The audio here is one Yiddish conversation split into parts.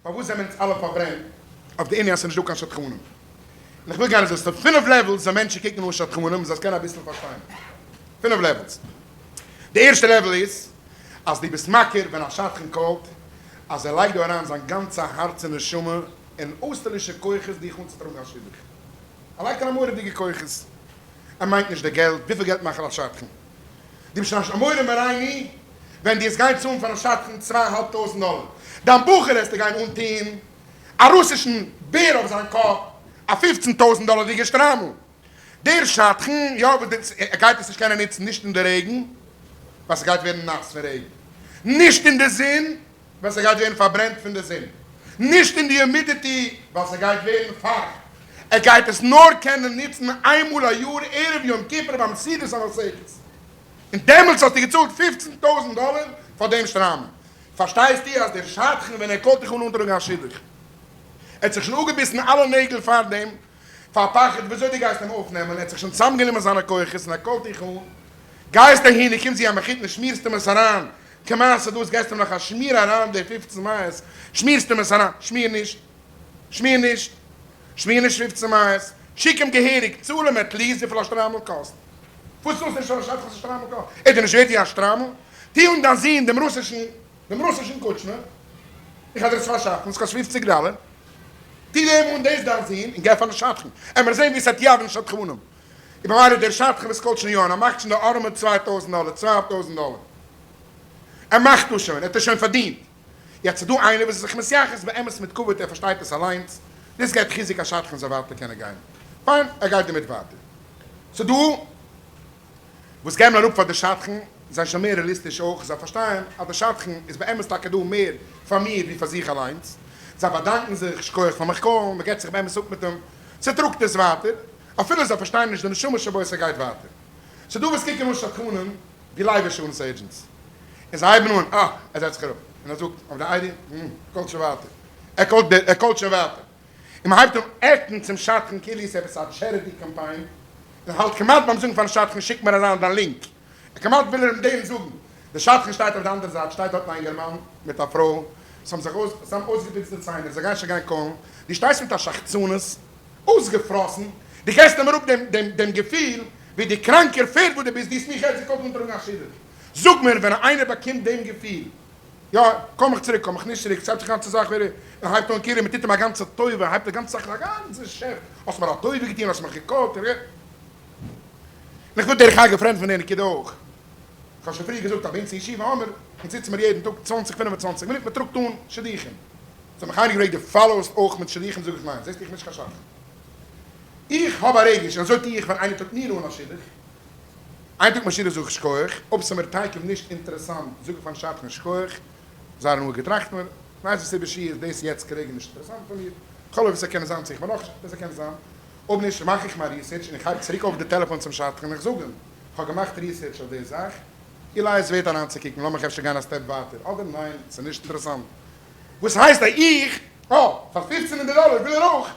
פארוואס זעמער אונז אלע פארברענט אויף די ענין אז ס'נישט דא קיין שדכנים? און איך וויל גיין אזוי, ס'דא פינף levels ווען מענטשן קוקן אן שדכנים, זאלסט קענען אביסל פארשטיין. פינף levels. די ערשטע level איז אז דו ביסט מכיר ווען א שדכן call ט אז ער לייגט דא אריין זיין גאנצע הארץ און נשמה און אויסטערלישע כוחות דיך אנצוטראגן א שידוך. ער לייגט אריין מורא'דיגע כוחות. ער מיינט נישט די געלט, וויפיל געלט מאכט א שדכן? דו ביסט שוין א מורה מורינו ווען דו העסט גיין צאלן פארן שדכן צוויי אהאלב טויזנט דאלער, דיין בחור העסטו גיין אנטוהן א רוסישן בער אויף זיין קאפ, א פופצן טויזנט דאלערדיגע שטריימל. דער שדכן, יא, וואס די, ער גייט עס נישט קענען נוצן נישט אין די רעגן, ווייל ס'גייט ווערן נאס פון רעגן, נישט אין די זון, ווייל ס'גייט ווערן פארברענט פון די זון, נישט אין די humidity ווייל ס'גייט ווערן פייכט, ער גייט עס נאר קענען נוצן איינמאל א יאר ערב יום כיפור ביים סעודת המפסקת, און דעמאלטס האסטו געצאלט פופצן טויזנט דאלער פאר דעם שטריימל, פארשטייסטו אז דער שדכן ווען ער call ט דיך אן אנטראגן א שידוך, ער האט זיך שוין אפגעביסן אלע נעגל פארדעם, פאר פחד וויאזוי דו גייסט אים אויפנעמען, ער האט זיך שוין צוזאמגענומען זיינע כוחות און ער call ט דיך אן, גייסט אהין און קומסט ווי א מחותן און שמירסט אים עס אריין, כמעשה דאס געסט אים נאך א שמיר אריין די פופצן מאות, שמירסט אים עס אריין, שמיר נישט, שמיר נישט, שמיר נישט פופצן מאות, שיק אים געהעריג, צאל אים at least וויפיל א שטריימל קאסט. וואס צאלסטו נישט פאר א שדכן וואס א שטריימל קאסט? איז דיר נישט ווערט ווי א שטריימל? טו אן דיין זון דעם רוסישן, דעם רוסישן קוטשמע, איך וועל דיר עס פארשאפן, עס קאסט פופציג דאלער, טו דעם אן דאס דיין זון און גיי פארן שדכן, עמער זען ווי עס וועט יאווען שדכנים. און במילא דער שדכן וואס call ט שוין יא און ער מאכט שוין די ארעמע 2000 דאלער, צוויי אהאלב טויזנט דאלער, ער מאכט דאס שוין, ער האט עס שוין פארדינט. יעצט איז דא איינער וואס איז זיך מתייחס באמת מיט כבוד, ער פארשטייט עס אליינס, דאס געבט חיזוק אז שדכן זאל ווייטער קענען גיין. פיין, ער גייט דערמיט ווייטער. ס'איז דא וואס געבן אראפ פאר די שדכן, זיי שוין מער רעליסטיש אויך, זיי פארשטייען אז די שדכן איז באמת טאקע דא מער פאר מיר ווי פאר זיך אליינס, זיי באדאנקן זיך, שכוח פאר מיך call ן, מ'געבט זיך באמת אפ מיט אים, ס'טראגט עס ווייטער, אפילו זיי פארשטייען נישט די נשמה שבו ס'גייט ווייטער. ס'דא וואס קוקן אן שדכנים ווי life insurance agents, און זיי הייבן אן, אה, ער זעצט זיך אראפ, און ער זאגט אויף די איידי, הום, call ט שוין ווייטער, ער call ט, ער call ט שוין ווייטער, און מ'הייבט אן act ן צום שדכן כאילו ס'איז עפעס א charity קאמפיין, און האלט כמעט ביים זאגן פארן שדכן שיק מיר אריין דיין link, און כמעט וויל ער אים דעם זאגן, דער שדכן שטייט אויף די אנדערע זייט, שטייט דארטן א אינגערמאן מיט א פרוי, זיי האבן זיך אויס, זיי האבן אויסגעפוצט די ציינער, זיי גייען שוין גיין call ן, דו שטייסט מיט א שחצנות, אויסגעפראסן, דו געסט אים אראפ דעם דעם דעם געפיל ווי די קראנקער פערד וואס דו ביסט, דו האסט מיך יעצט געקאלט אנטראגן א שידוך, זאג מיר ווען איינער באקומט דעם געפיל, יא, קום איך צוריק, קום איך נישט צוריק, ס'הייבט זיך גאנצע זאך ווער ער הייבט אן כאילו מ'טוט אים א גאנצע טובה, הייבט די גאנצע זאך א גאנצע שעפט, האסט מיר א טובה געטון, האסט מיך גע call ט, און איך וויל דרך אגב רעדן פון די נקודה אויך, איך האב שוין פריער געזאגט אז ביי אונז אין ישיבה האמיר, אונז זיצן מיר יעדן טאג צוואנציג פינף און צוואנציג מינוט מ'טראגט אן שידוכים, ס'האט מיך איינער געפרעגט דו follow סט אויך מיט שידוכים זאג איך ניין, זעסט איך בין נישט קיין שדכן, איך האב א רגש און אזוי טו איך ווען איינער טראגט מיר אן א שידוך, איין טאג משידוך זאג איך שכוח, אויב ס'איז מיר תיכף נישט אינטערעסאנט זאג איך פארן שדכן שכוח, זייער הנאה געטראכט מיר, מאיזה סיבה שיהיה איז דאס יעצט כרגע נישט אינטערעסאנט פאר מיר, יכול אויב ס'קען זיין צו איך בין נאך נישט, ס'קען זיין, אויב נישט מאך איך מיין research און איך הייב צוריק אויף די טעלעפאן צום שדכן און איך זאג אים, כ'האב געמאכט research אויף די זאך, אולי איז ווערט אריינצוקוקן, לאמיך אפשר גיין א step ווייטער, אדער ניין, ס'איז נישט אינטערעסאנט. וואס הייסט אז איך, אה, פאר פופצן הונדערט דאלער וויל ער אויך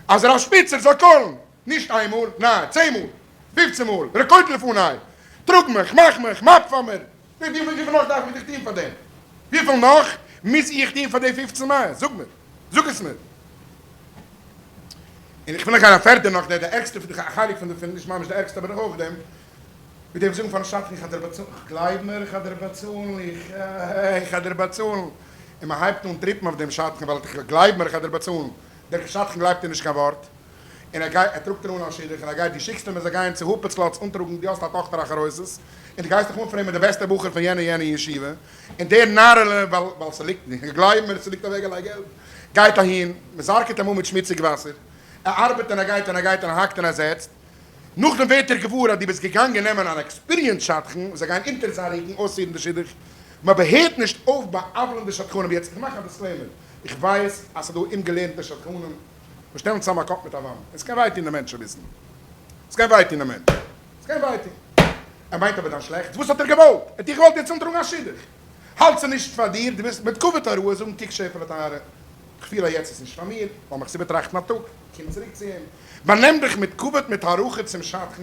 אז הרב שפיצער זאל call ן, נישט איין מאל, ניין, צען מאל. פופצן מאל, רקוד לפני, טראג מיך, מאך מיך, מאפ פאר מיר, וויפיל נאך דארף איך דיך טון פאר דעם? וויפיל נאך מוז איך טון פאר די פופצן מייל? זאג מיר, זאג עס מיר. און איך וויל נאך גיין א פערטע נאך די ערגסטע פון די חלק פון די פון נישט ממש די ערגסטע אבער אויך דעם, ווי די וואס זאגן פארן שדכן איך וועל דיר באצאלן, גלייב מיר איך וועל דיר באצאלן, איך איך וועל דיר באצאלן, און מען הייבט אן טריפן אויף דעם שדכן ווייל איך גלייב מיר איך וועל דיר באצאלן, דער שדכן גלייבט דיר נישט קיין ווארט. און ער גייט, ער טראגט איר אן א שידוך, און ער גייט, דו שיקסט אים ער זאל גיין צו הופערס פלאץ אנטראגן, דו האסט א טאכטער א חרוסת, און דו גייסט דיך אנפרעמען מיט די בעסטע בחור פון יענע יענע ישיבה, און דער נארעלע, ווייל ווייל ס'ליגט, גלייב מיר, ס'ליגט אוועקגעלייגט געלט, גייט אהין, מ'זארקעט אים אן מיט שמוציג וואסער, ער ארבעט און ער גייט און ער גייט און ער האקט און ער זעצט, נאכדעם ווערט ער געוואר אז דו ביסט געגאנגען נעמען אן experienced שדכן, זיי גייען אונטער זיין רוקן אויסהערן די שידוך, מ'בהערט נישט אויף בא'עוול'ן די שדכנים, יעצט איך מאך א disclaimer, איך ווייס אז ס'דא אומגעלערנטע שדכנים, וואס שטעלן צוזאם א קאפ מיט א וואנט, און ס'קען וויי טון די מענטש אביסל, ס'קען וויי טון די מענטש, ס'קען וויי טון, ער מיינט אבער דיין שלעכטס, וואס האט ער געוואלט? ער האט דיך געוואלט יעצט אנטראגן א שידוך, האלט ס'איז נישט פאר דיר, דו מוזט מיט כבוד הראוי זאגן קוק שעפעלע טייערע, כ'פיל אז יעצט איז נישט פאר מיר, לאמיך עס איבערטראכטן א טאג, קום צוריק צו אים, באנעם דיך מיט כבוד מיט הערכה צום שדכן,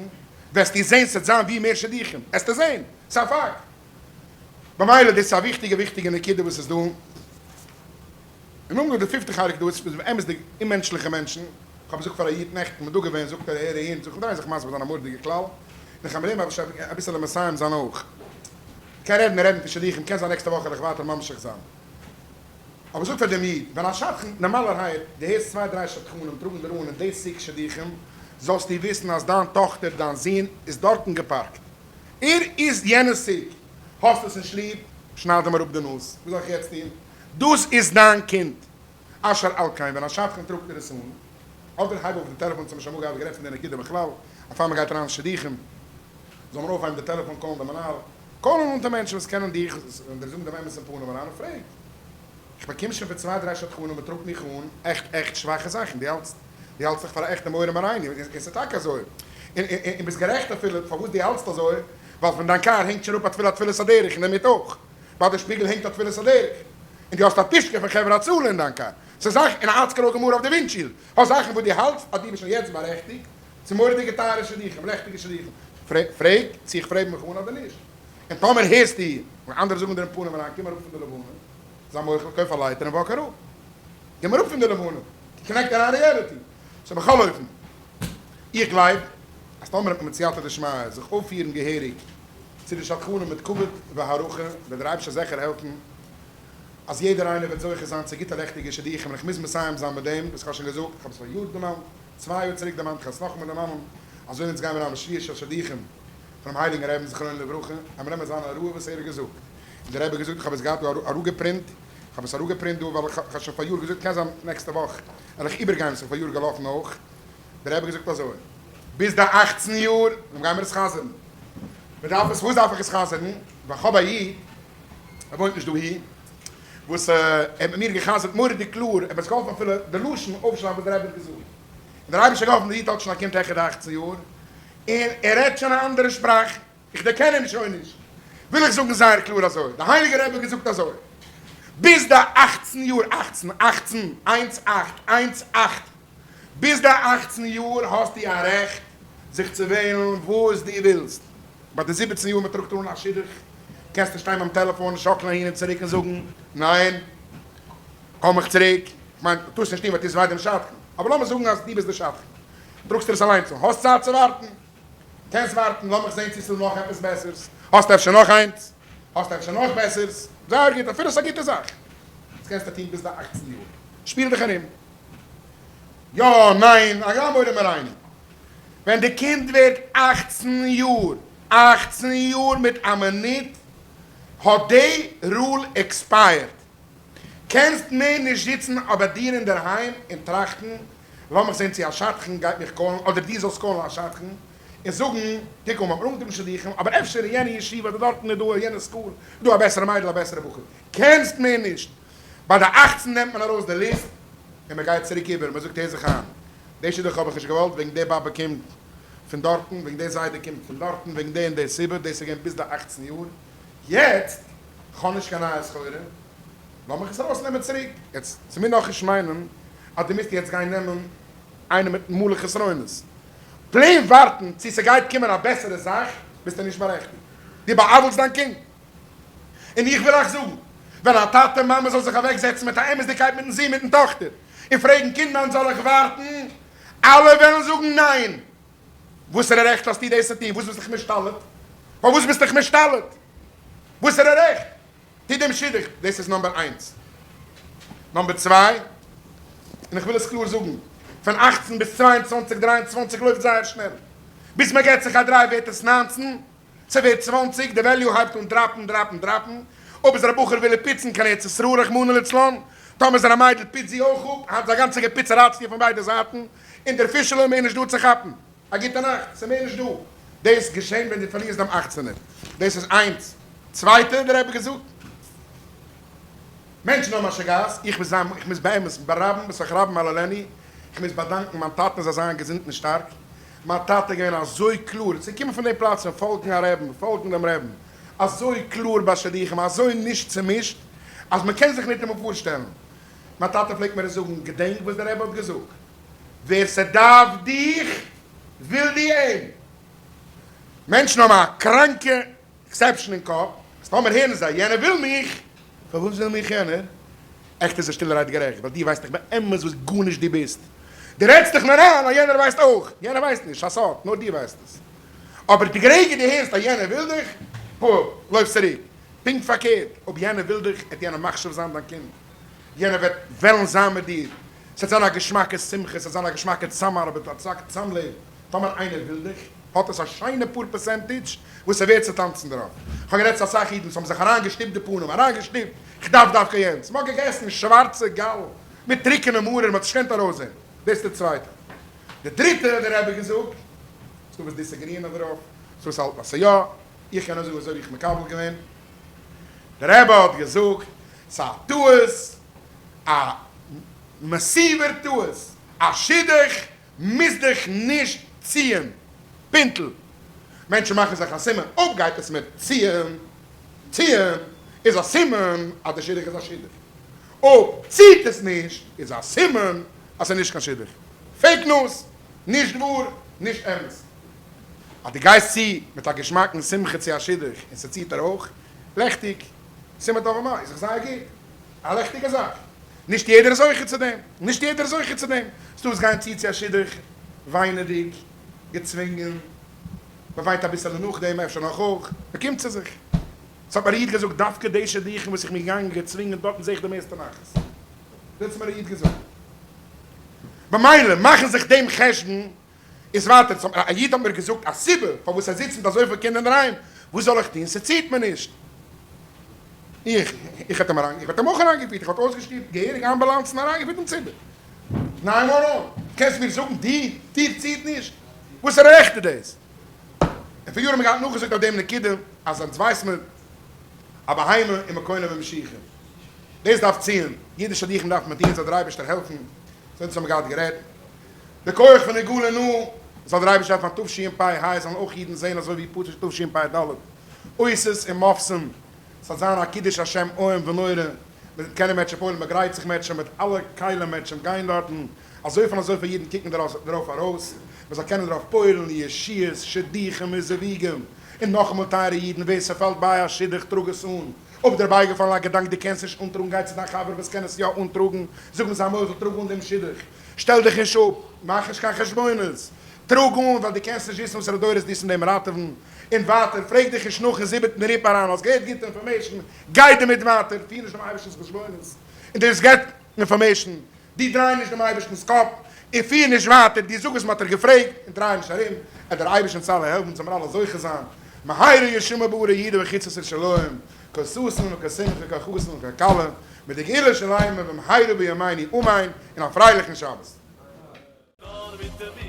וועסטו זען ס'וועט זיין ווי מער שידוכים, עסטו זען, ס'איז א פאקט. במילא דאס איז א וויכטיגע וויכטיגע נקודה וואס איז דא. און נאכדעם די פיפטע חלק דא איז אמת'דיג אוממענטשליכע מענטשן, כ'האב געזאגט פאר א איד נעכטן, מ'דא געווען, זאגט ער הער אהין, זאג איך דריי זיך מסביר זיין א מורא'דיגע כלל, און איך מיט דעם אביסעלע מסיים זיין אויך. קען רעדן און רעדן פון שידוכים, קען זיין נעקסטע וואך וועל איך ווייטער ממשיך זיין. אבער זאג פאר דעם איד, ווען א שדכן, נארמאלערהייט, דו הערסט צוויי דריי שדכנים טראגן דיר אן אין די סוג שידוכים, זאלסטו וויסן אז דיין טאכטער, דיין זון, איז דארטן געפארקט. ער איז יענע סוג. האסט עס נישט ליב, שנייד אים אראפ די נאז. וואס זאל איך יעצט טון? דאס איז דיין קינד. אשר על כן, ווען א שדכן טראגט דיר עס אן, אדער הייב אויף די טעלעפאן, צו מ'שוין אמאל געהאט גערעדט פון די נקודה בכלל, אז פאר מ'גייט אריין אין שידוכים, זאל מען אויפהייבן די טעלעפאן call ן די מנהל, call ן נאנטע מענטשן וואס קענען דיך, און דיר זאגן דעם אמת אין פנים אריין, און פרעג. איך באקום שוין פון צוויי דריי שדכנים מען טראגט מיך אן עכט עכט שוואכע זאכן, דו האלטסט דו האלטסט זיך פאר א עכטע מורה מורינו, און ס'איז טאקע אזוי, און און ביסט גערעכט אפילו פארוואס דו האלטסט אזוי, ווייל פון דיין קאר הענגט שוין אפ א תפילה תפילת הדרך אינדערמיט אויך, ביי די שפיגל הענגט א תפילת הדרך, און דו האסט א פישקע פון חברה הצלה אין דיין קאר, ס'איז זאכן, און א ארטסקרול גמרא אויף די windshield, האסט זאכן וואס דו האלטסט אז דו ביסט שוין יעצט בארעכטיגט צו מורא'דיגע טייערע שידוכים, לעכטיגע שידוכים, פרעג צו איך פרעג מיך אן אדער נישט, און טאמער הערסטו ווען אנדערע זאגן דיר אין פנים אריין קום אראפ פון די לבנה, זיי מוחל, קויף א לייטער און walk אראפ. קום אראפ פון די לבנה, connect אריין reality. So בכל אופן, איך גלייב אז טאמער וועט מען מיט סייעתא דשמיא זיך אויפפירן געהעריג צו די שדכנים מיט כבוד והערכה, וועט דער אייבערשטער זיכער העלפן אז יעדער איינער וועט זוכה זיין צו גוטע לעכטיגע שידוכים, און איך מוז מסיים זיין מיט דעם וואס איך האב שוין געזאגט, איך האב עס פאריאר דערמאנט, צוויי יאר צוריק דערמאנט, איך וועל עס נאכאמאל דערמאנען, אזוי אונז גיימיר אריין בשביעי של שידוכים פונעם הייליגן רעבן זכרונו לברכה, עמער נעמען זיין הוראה וואס ער האט געזאגט, און דער רבי האט געזאגט, איך האב עס געהאט דא אראפגעפרינט, איך האב עס אראפגעפרינט דא ווייל איך האב שוין פאריאר געזאגט, קען זיין נעקסטע וואך וועל איך איבערגיין וואס איך פאריאר געלאפן אויך, דער רבי האט געזאגט אזוי, ביז די אכצן יאר, דעם גיימיר עס חזר'ן, מען דארף עס, וואס דארף איך עס חזר'ן, ווייל כ'האב א איד, ער וואוינט נישט דאהי, וואס ער האט מיט מיר גע'חזר'ט מורא'דיג קלאר, ער האט מיר עס געהאלפן אפילו די לשון אויפשרייבן וואס דער רבי האט געזאגט, און דער אייבערשטער האט געהאלפן, דער איד האט שוין א קינד העכער די אכצן יאר, און ער רעדט שוין א אנדערע שפראך, איך דערקען אים שוין נישט, וויל איך זאגן זייער קלאר אזוי, דער הייליגער רבי האט געזאגט אזוי, ביז די אכצן יאר, אכצן, אכצן, איינס אכט, איינס אכט, ביז די אכצן יאר האסטו א רעכט זיך צו וועלן וואס דו ווילסט, ביי די זיבעצן יאר מען טראגט אן א שידוך, קענסטו שטיין ביים טעלעפאן און שאקלען אהין און צוריק און זאגן, ניין, קום מיך צוריק, איך מיין, דו טארסט נישט טון ווייל טוסט וויי דעם שדכן, אבער לאמיר זאגן אז דו ביסט דער שדכן, טראגסט דיר עס אליינס אן, האסט צייט צו ווארטן, קענסט ווארטן, לאמיך זען צו ס'איז נאך עפעס בעסערס, האסט אפשר נאך איינס? האסט אפשר נאך בעסערס? זייער גוט, אפילו ס'איז א גוטע זאך, דאס קענסטו טון ביז די אכצן יאר, שפיל דיך ארום, יא, ניין, א מורה מורינו, ווען די קינד ווערט אכצן יאר, אכצן יאר מיט א מינוט, האט די rule expired, קענסט מער נישט זיצן אבער דיר אינדערהיים און טראכטן, לאמיך זען צו א שדכן גייט מיך call ן, אדער דו זאלסט call ן א שדכן און זאגן, קוק אן, מ'האט מיר אנגעטראגן שידוכים, אבער אפשר אין יענע ישיבה אדער דארטן איז דא, אין יענע school איז דא א בעסערע מיידל, א בעסערע בחור. קענסט מער נישט. ביי די אכצן נעמט מען ארויס די list און מען גייט צוריק איבער, מען זאגט הער זיך איין, די שידוך האב איך נישט געוואלט וועגן די באבע קומט פון דארטן, וועגן די זיידע קומט פון דארטן, וועגן די און די סיבה, דאס איז געווען ביז די אכצן יאר, יעצט כ'האב נישט קיין נייע סחורה, לאמיך עס ארויסנעמען צוריק. יעצט, ס'מוז נאכנישט מיינען אז דו מוזט יעצט גיין נעמען איינעם מיט מלא חסרונות. plain ווארטן צו ס'גייט קומען א בעסערע זאך, ביסטו נישט בארעכטיגט. דו בא'עוול'סט דיין קינד. און איך וויל אייך זאגן, ווען א טאטע מאמע זאל זיך אוועקזעצן מיט א אמת'דיגקייט מיטן זון מיטן טאכטער, און פרעגן, קינד מיין זאל איך ווארטן? אלע וועלן זאגן ניין! וואסערע רעכט האסטו דאס צו טון? וואס ביסט דיך משתלט? פארוואס ביסט דיך משתלט? וואסערע רעכט? טו דעם שידוך, דאס איז number איינס. number צוויי, און איך וויל עס קלאר זאגן, פון אכצן ביז צוויי און צוואנציג דריי און צוואנציג לויפט זייער שנעל, ביז מען געט זיך א דריי ווערט עס ניינצן, ס'ווערט צוואנציג, די value הייבט אן drop ן drop ן drop ן, אויב איז ער א בחור וויל ער פיצן קיין ארץ ישראל רחמנא לצלן, טאמער איז ער א מיידל פיצט זי אויך אפ, האט זי א גאנצע געפיצעראציע פון ביידע זייטן, און דער פישעלע איז מער נישט דא צו כאפן. א גוטע נאכט, ס'איז מער נישט דא. דאס געשען ווען דו פארלירסט דעם אכצענער. דאס איז איינס. צווייטע, דער רבי געזאגט, מענטשן האבן א שגעת, איך מוז זיין, איך מוז באמת, ברבים בתוך רבים אהללנו, איך מוז באדאנקן מיין טאטן זאל זיין געזונט און שטארק, מיין טאטע איז געווען אזוי קלאר, צו קומען פון די פלאץ פון פאלגן א רעבן, פאלגן דעם רעבן, אזוי קלאר ביי שידוכים, אזוי נישט צומישט, אז מען קען זיך ניטאמאל פארשטעלן. מיין טאטע פלעגט מיר עס זאגן, געדענק וואס דער רבי האט געזאגט, ווער ס'דארף דיך, וויל דו אים. מענטשן האבן א קראנקע exception אין קאפ, אז טאמער הערן זיי, יענער וויל מיך, פארוואס וויל מיך יענער? עכט איז ער שטילערהייט גערעכט, ווייל דו ווייסט דאך באמת וואס גארנישט דו ביסט. דו רעדסט דיך נאר איין אז יענער ווייסט אויך. יענער ווייסט נישט, א סוד, נאר דו ווייסט עס. אבער די רגע דו הערסט אז יענער וויל דיך, פאפ, לויף צוריק. פונקט פארקערט, אויב יענער וויל דיך, עט יענער מחשיב זיין דיין קינד. יענער וועט וועלן זיין מיט דיר. ס'עט זיין א געשמאקע שמחה, ס'עט זיין א געשמאקע צוזאמארבעט, א צוזאמלעב. טאמער איינער וויל דיך, האט עס א שיינע פאר percentage וואס ס'ווערט צו טאנצן דערויף. כ'האב גערעדט צו אסאך אידן וואס האבן זיך אריינגעשטופט די פנים, אריינגעשטופט, כ'דארף דווקא יענץ. מ'האט געגעסן שווארצע גאל מיט טרוקענע מרור, מ'האט נישט געקענט ארויסזען. דאס איז די צווייטע. די דריטע האט דער רבי געזאגט, ס'דא וואס disagree ען אויף דערויף, ס'דא וואס האלטן אז ס'יא, איך קען נאר זאגן אזוי ווי איך מקבל געווען. דער רבי האט געזאגט, ס'איז א טעות, א מאסיווער טעות, א שידוך מוז דיך נישט ציען. פינטל. מענטשן מאכן זיך א סימן, אויב גייט עס מיט ציען, ציען, איז א סימן אז די שידוך איז א שידוך. אויב ציעט עס נישט, איז א סימן אז ס'איז נישט קיין שידוך. fake news! נישט וואר, נישט אמת. אז דו גייסט צו מיט א געשמאקן שמחה צו א שידוך און ס'ציעט דיר אויך, לעכטיג, סימן טוב אמאי, איז דאך זייער גוט. א לעכטיגע זאך. נישט יעדער איז זוכה צו דעם. נישט יעדער איז זוכה צו דעם. ס'דא וואס גייען צו צו א שידוך וויינעדיג, געצווינגען. מ'וויינט אביסעלע נאכדעם, אפשר נאך אויך. מ'קומט צו זיך. ס'האט מיר א איד געזאגט, דווקא די שידוכים וואס איך בין געגאנגען געצווינגען, דארטן זעה איך די מערסטע נחת. דאס האט מיר א איד געזאגט. במילא מאכן זיך דעם חשבון איז ווייטער, א איד האט מיר געזאגט א סיבה פארוואס ער זיצט מיט אזויפיל קינדער אינדערהיים, וואס זאל איך טון, ס'ציט מיר נישט. איך, איך האט אים אריין, איך האט אים אויך אריינגעפירט, איך האט אויסגעשטופט געהעריג אמבולאנסן אריינגעפירט אין ציבור. ניין אן אן, קענסט מיר זאגן די, דיר ציט נישט? וואסערע רעכט איז דאס? און פאר יאר האט מען געהאט נאכגעזאגט אויף דעם נקודה אז אונז ווייס מיר א בהמה איז מען קונה במשיכה. דאס דארף ציען, יעדע שדוכים דארף מען טון, זאל דער אייבערשטער העלפן, אזוי האבן מיר געהאט גערעדט. די כח פון נגאלין נו, זאל דער אייבערשטער העלפן אז תשפ ה זאלן אויך אידן זען אזוי ווי פשוט תשפ ד, אותות ומופתים, ס'זאל זיין א קידוש השם איום ונורא, מען וועט קענען מערטשעם פועל'ן, מען גרייט זיך מערטשעם מיט אלע כלים מערטשעם גיין דארטן, אזויפיל און אזויפיל אידן קוקן דערויף ארויס, מען זאל קענען דערויף פועל'ן ישועות, שידוכים און זיווגים, און נאכאמאל טייערע אידן, ווער ס'פאלט ביי א שידוך טראג עס אן, אויב דיר בייגעפאלן א געדאנק דו קענסט נישט אנטראגן גיי צו דיין חבר וואס קען עס יא אנטראגן, זאג אים זיי מוחל טראג אן דעם שידוך. שטעל דיך נישט אפ, מאך נישט קיין חשבונות, טראג אן, ווייל דו קענסט נישט וויסן וואסערע דורות דו'סט אין דעם ראטעווען, און ווייטער, פרעג דיך נישט נאך אין זיבעטן ריפ אריין, האסט געהערט גוטע information, גיי דערמיט ווייטער, פיר נישט דעם אייבערשטנ'ס חשבונות, און דאס געט information, דו דריי נישט דעם אייבערשטנ'ס קאפ, און פיר נישט ווייטער, דו זאג וואס מען האט דיר געפרעגט, און דריי נישט ארום, עט דער אייבערשטער אונז אלע העלפן, זאל מיר אלע זוכה זיין, מהרה ישמע בארה יהודה וחוצות ירושלים, קה ששון וקה שמחה קה חתן וקה כלה, מיט די גאולה שלימה במהרה בימינו אמן, און א פרייליכן שבת. נאר מיט די.